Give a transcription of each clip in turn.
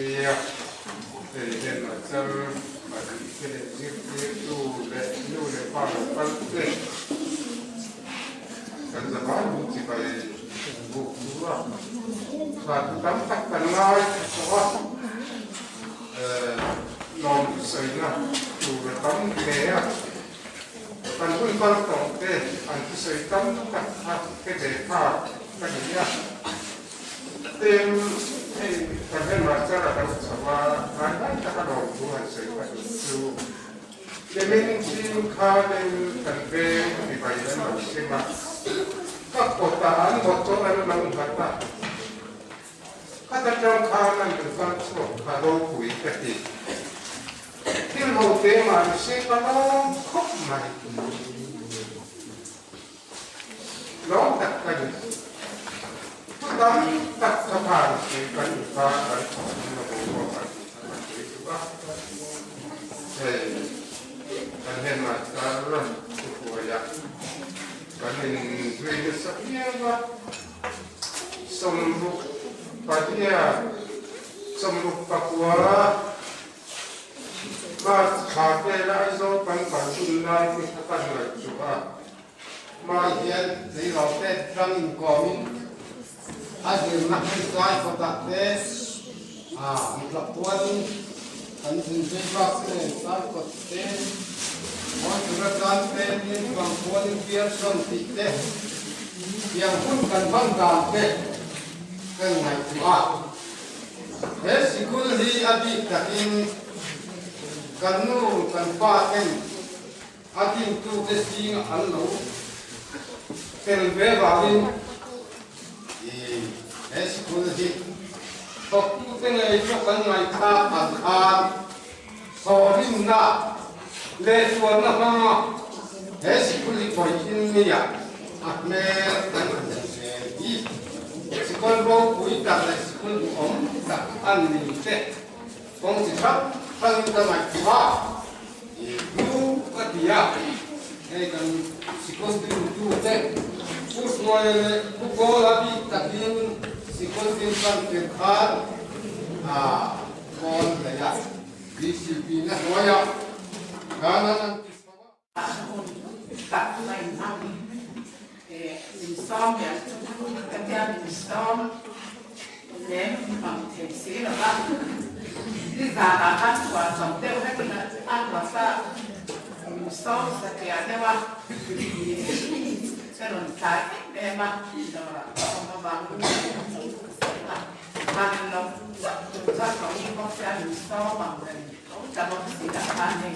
Nia, hei hian a chal pahnih te leh zirtirtu leh nu leh pa lo kal te kan zavai hun chibai buk chu a khat tam tak kan ngai tha tawh a, lawm thusawina tur a tam hle a, kan hun kal tawh te an thusawi tam tak kha hre ve phak ka ni a. Tin, hei kan headmaster a lo chho a, hnai hnai taka lawmthu han sawi ka duh chu, Lemin zing khanin kan veng mibai an lo sim a, ka kawtah an motor an lo nghat a, khata tang khan an rawn kal chhuak kha ropui ka ti. Thil ho te mahni se ka lawm khawp mai. Lawm tak ka ni. Thu tam tak ka phan hi kan inkar kan thawhna na boruak an tih kha kan sawi duh a. Hei kan headmaster thuhruaia kan inzui nasa viau a, sawmruk pahnia sawmruk pakua class thla vela Aizawl kan kal hun lai te kha kan ngaihtuah a. Hmai hian tleirawl te tlang inkawmin a zirna hmun tlai kawtah te mitlak puanin kan zin zui bak te nen tlai kawt te mawi tura tan te tin vang puanin bial sawn tih te tiang hun kan hman dan te kan ngaihtuah a. He sikul hi a bik takin kan nu kan pa ten A dintute zing an lo tel ve vangin i he sikul hi thawktute ngei pawh kan ngaihthlak ang khan thawhrimna leh tuarna hmanga he sikul hi vawiin nia a hmel kan han hmu zel hi sikul ropui tak leh sikul duhawm tak a ni te kawng chi hrang hrangin ka ngaihtuah a. Hnu ka ti a, hei kan sikul dintu te Pu Hruaia leh Pu Kawla bik takin sikul din tan tir khan a kawl hlei a, DCP na hnuaiah khan an an ti chho a. Hun tak mai hmang min sawm hian ka tia min sawm lem hmang thei si lo va, nizanah khan chhuah chawp deuh hlek in a ruat a, min sawm satliah deuh a, ka rawn tlai em em a, dawrah ka awm avangin han lo chauh tur chuan ka ui bawk sia, min sawm ang reng tho ta bawk si lah khan hei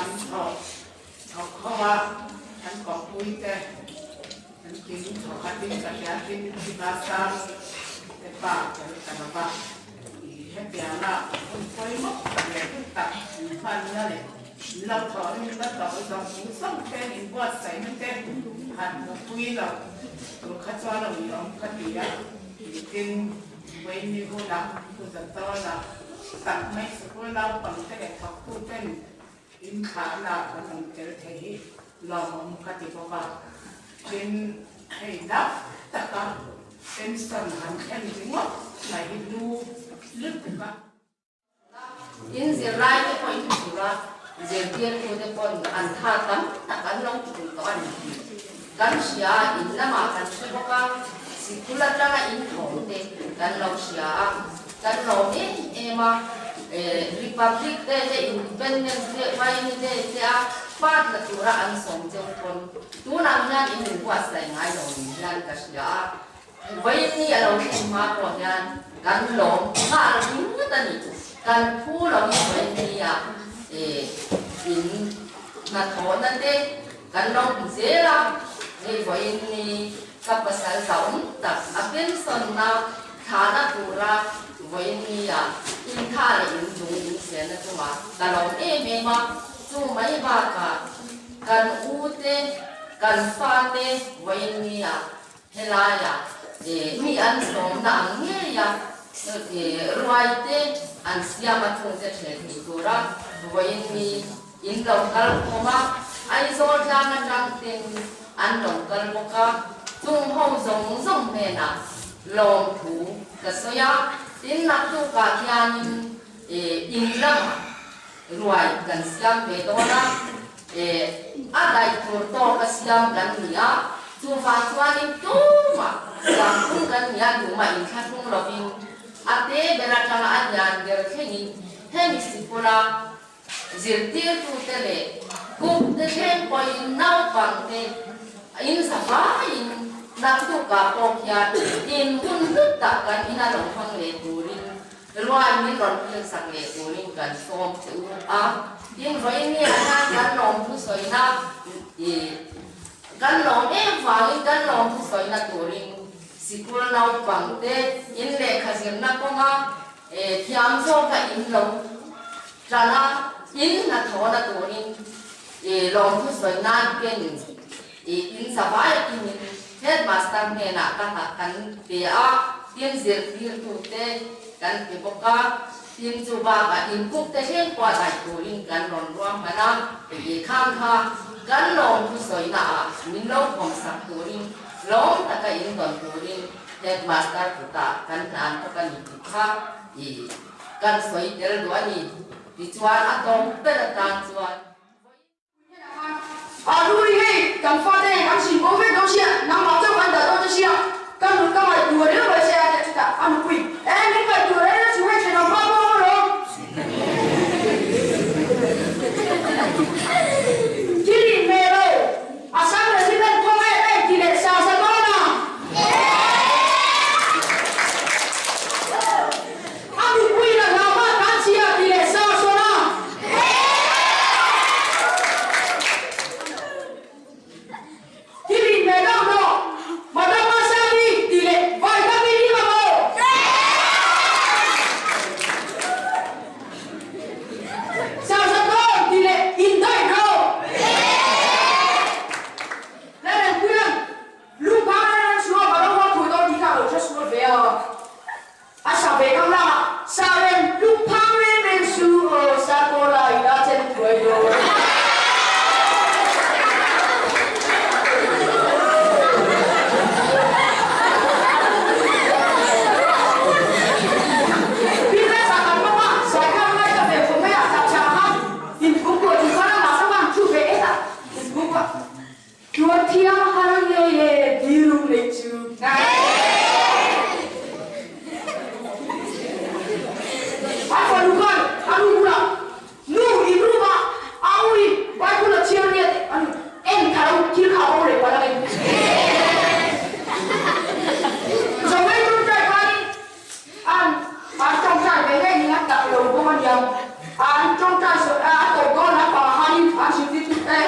an thawk thawk ho a, an kawppui te. An tin thawkhatin ka hria tin Tiva sang te pa tel ta lo va, i hetianga hun pawimawh tak leh hun tak in hmanna leh in lo thawhrim na tawh zawng zawng te in buatsaihna te han hmupui lo tur kha chuan a uiawm ka ti a, tin Wayne hunah Pu Zatawna tak mai sikul naupangte leh thawktuten In thlahna kan awm tel thei hi lawmawm ka ti bawk a, tin hei dam taka pension han thlen ringawt mai hi lu lutuk a. Tin zirlai te pawh in tur a, zirtirtu te pawn an tha tam tak an lo tul tawh a ni tih kan hria a, in lamah kan hre bawk a, sikul atanga in thawm te kan lo hria a. Kan lawm em em a, Republic Day te Independence Day Uaimi Day te a part la tura an sawm cheu pawn tunah hian in inbuatsaih ngai lo ni hian ka hria a, vawiin a lo thlen hma pawh hian kan lawm nghal ringawt a ni. Kan phu lo in vawiin ah in hnathawhna te kan lo hmu zel a, hei vawiin ni ka pasal zauhawm tak a pension na Thlahna tura vawiin nia intha leh inzung insialna chungah ka lawm em em a, chu mai bakah kan u te, kan fa te vawiin nia helaiah mi an sawmna ang ngeia ruai te an siam a chungte ṭheh thei tura vawiin ni in lo kal khawm a, Aizawl tlang atang ten an lo kal bawk a, chung ho zawng zawng hnenah. Lawmthu ka sawi a, tin naktukah hianin in lamah ruai kan siam ve dawn a, a daih tur tawka siam kan ni a, chuvang chuanin tumah siam tum kan ni a, tumah inthlahrung lovin a te ber atanga a lian ber thlengin hemi sikula Zirtirtute leh kumte thleng pawhin naupangte in zavaiin naktukah pawh hian in hun hlut tak kan ina lo hmang leh turin ruai min rawn philsak leh turin kan sawm che u a. Tin, vawiin nge hian kan lawmthu sawina ih kan lawm em vangin kan lawmthu sawina turin sikul naupangte in lehkha zirna kawnga Thiam zawka in lo tan a, in hnathawhna turin lawmthu sawi nan ken in zavai atingin Headmaster hnenah ka hna kan pe a, tin zirtirtute kan pe bawk a, tin chu bakah in kuk te thleng pawh daih turin kan rawn ruahman a, khang kha kan lawmthu sawina ah min lo pawmsak turin lawm taka in dawn turin Headmaster kutah kan hlan bawk a ni tih kha i kan sawi tel duh a ni. Tichuan a tawng ber atan chuan. A Ruri hei kan fate nen kan chhim bo vek dawn sia, nangmah chauh kan dah dawn che sia, ka nut ka ngaihtuah riau mai che a tia chutah a nupui e min ngaihtuah reng reng chu hei thenawm hma pawh a awm alawm. Thil inhmeh lo. Assam President khawngaih a inti leh sa sa dawn a. A nupuiin a hlau hma tan chi a ti leh sa sawn a. Thil inhmeh deuh hlawh, Madam Masani ti leh vai dam i rim ang aw. Sa sa dawn ti leh indaih hlawh. Lalrempuia'n lungphang ran ran chhuak a lo haw thui dawn tih kha a lo hre sual ve a. A sa ve khang lamah sa rem lungphang reng reng su aw sa kaw lai la chen thuai dawn. Peter sa kan bawk a, sai khan ngai ta ve khawp mai a, tapchhak khan inpum pawh ti khan amah kha van thu ve et a. Tuar thiam har ngei e biru nei chu. A fanu khan a nu bulah nu in room ah a u in Bible a chhiar nia tih a nu en kha lo thil kha a bo leh palh ang em. Chawei tawngtai khanin an an tawngtai ve ngei ning a tak lo bawk a nia. An tawngtai sawi a tawp dawn lampangah khanin an zirtirtu te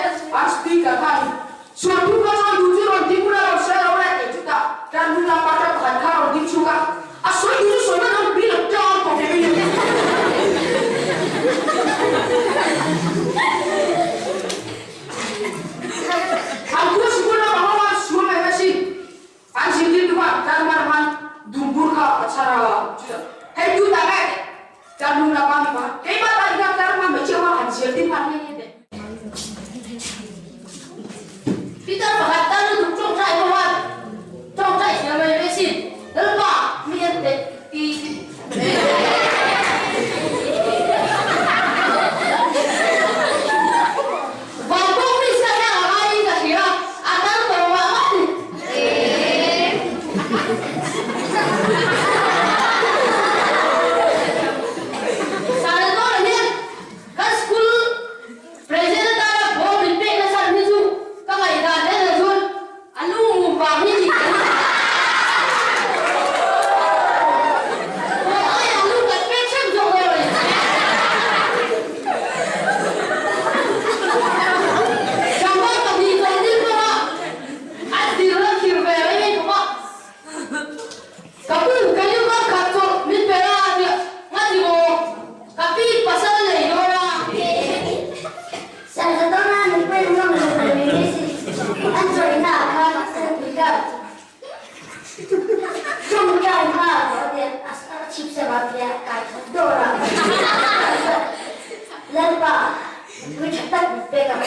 an speaker khanin sual thu kha chuan duh chu rawn ding ula rawn sawi lo le tih chutah tan hnung lampa tan pakhat kha rawn ding chhuk a, a sawi duh chu sawi mai lo bil a tang tawh ve mai a. An thu sikul lampang ho khan sual mai mai si. An zirtirtu khan Tlanhmar hman dumbur kha a chhar a, chutah hei tu ta nge teh Tlanhlung lapa mi kha keimah ta hian Tlanhmar hmeichhia kha han zirtir nghal nghe nghe teh. Peter pakhat tan lutuk tawngtai pawh khan tawngtai thiam mai mai sin, Lalpa mi en teh ti. Vanpawng Krista hian a ngaiin ka hria, a tal tawh mah mah ni. Salvador hian kan school president atana ball min pek nasa hi chu ka ngaihdan en ah chuan a lu ngum vang hi ni Aw ai a lu kan pek hrep zawk dawn a ni. Tlangval pahnih zawng ding bawk a. A zir a khir ve mai mai khawp a. Ka pu ka nu kar khat chu min pe la a tia, Nga ti maw? Ka pi pasal nei dawn a. Salvador-a nupui ngam lo ve mai mai si, an chawihna ah khan a kar tawngtai hma a tawh tia a chhip sam a tia kai khat dawr a. Lalpa. Nupui tha tak min pek ang.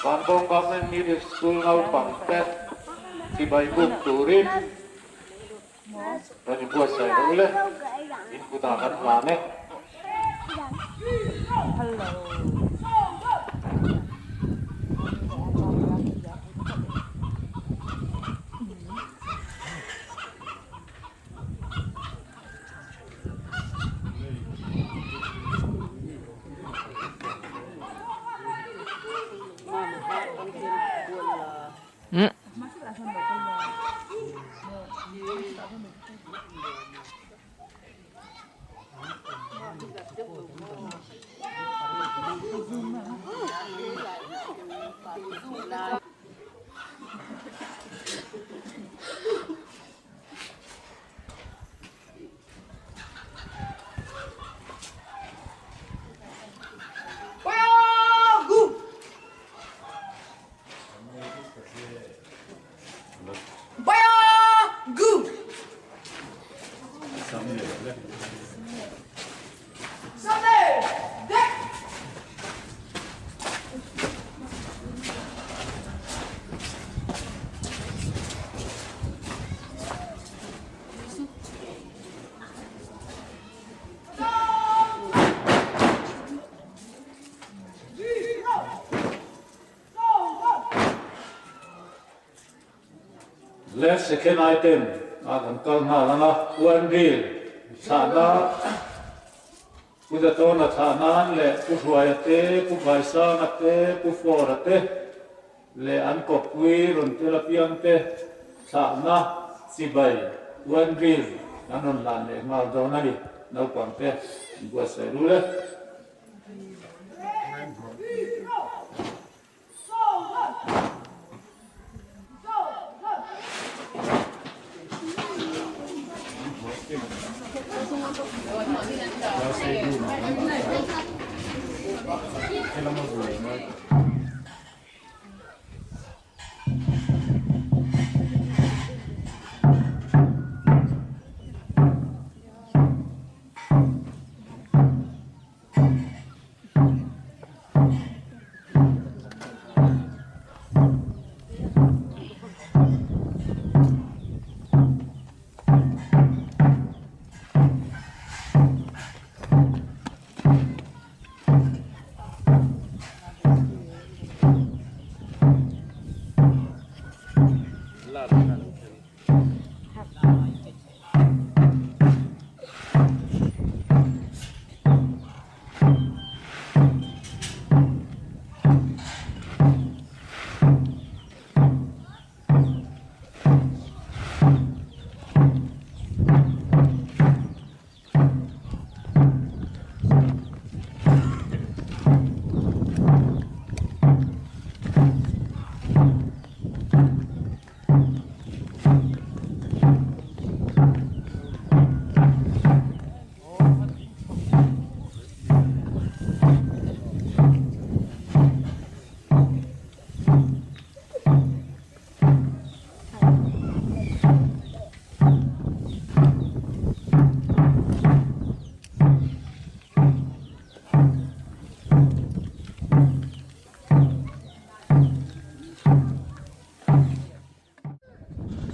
Vanbawng Government Middle School naupangte chibai buk turin rawn inbuatsaih rawh ule, in kutah kan hlan e. Left second item ah kan kal nghal ang a, Uan Bill chhahna Pu Zatawna chhah nan leh Pu Hruaia te, Pu Vaisanga te, Pu Fawra te. leh an kawppui rawn tel apiangte thlahna chibai uanril an rawn hlan leh nghal dawn a ni. Naupangte an buatsaih rul e.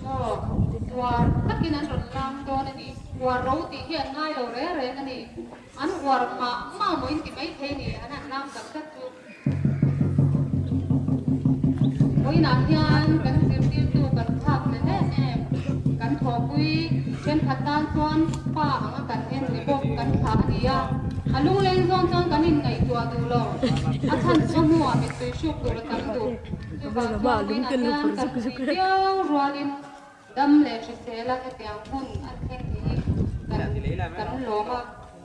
Aw, uar takin an rawn lam dawn a ni. Uar ro tih hi an ngai lo reng reng a ni. An uar mah mah maw in ti mai thei ni, an han lam tak tak chu. Vawiinah hian kan zirtirtu kan thlak leh em em, kan thawhpui thenkhat tan chuan pa anga kan en ni bawk kan thlah a ni a. A lungleng zawn chuan kan inngaihtuah duh lo, a chhan chu a hnuah mittui hruk tur a tam duh. Chuvang chuan vawiinah hian kan pui viau rualin dam leh hrisel a hetiang hun a thleng thei hi kan lawm a,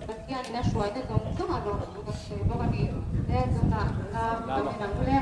Pathianin a hruaina zawng zawng a lawm thu kan sawi bawk a ni. He tunah lam kan en ang le.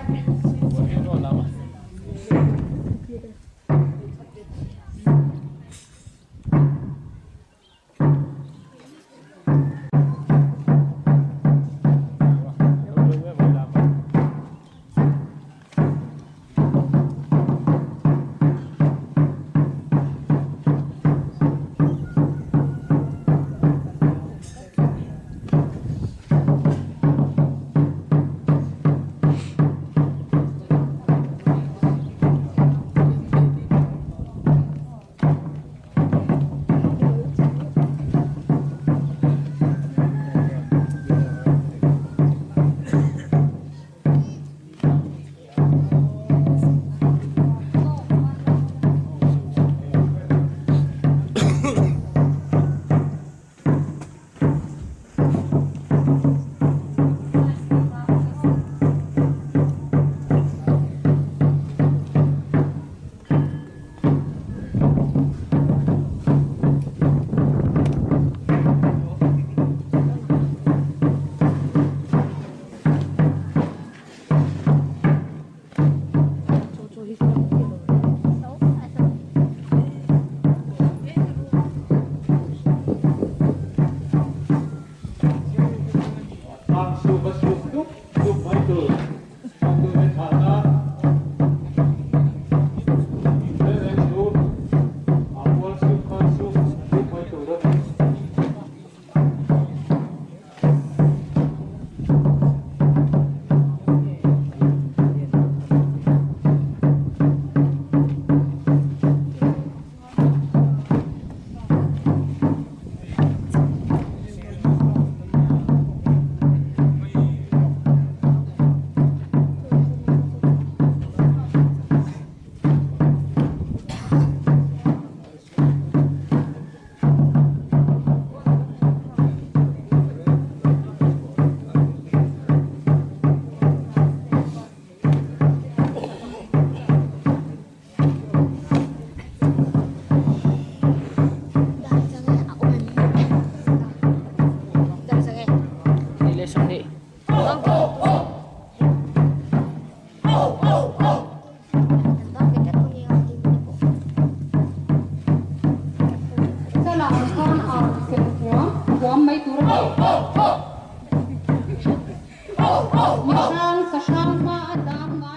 Ang suk a suk dup dup mai tur chawngtu te thlahna reng reng chu a pual suk khan suk dup mai tur a ni. mai tur a ni. Mi hrang, sa hrang hma a zam ngai.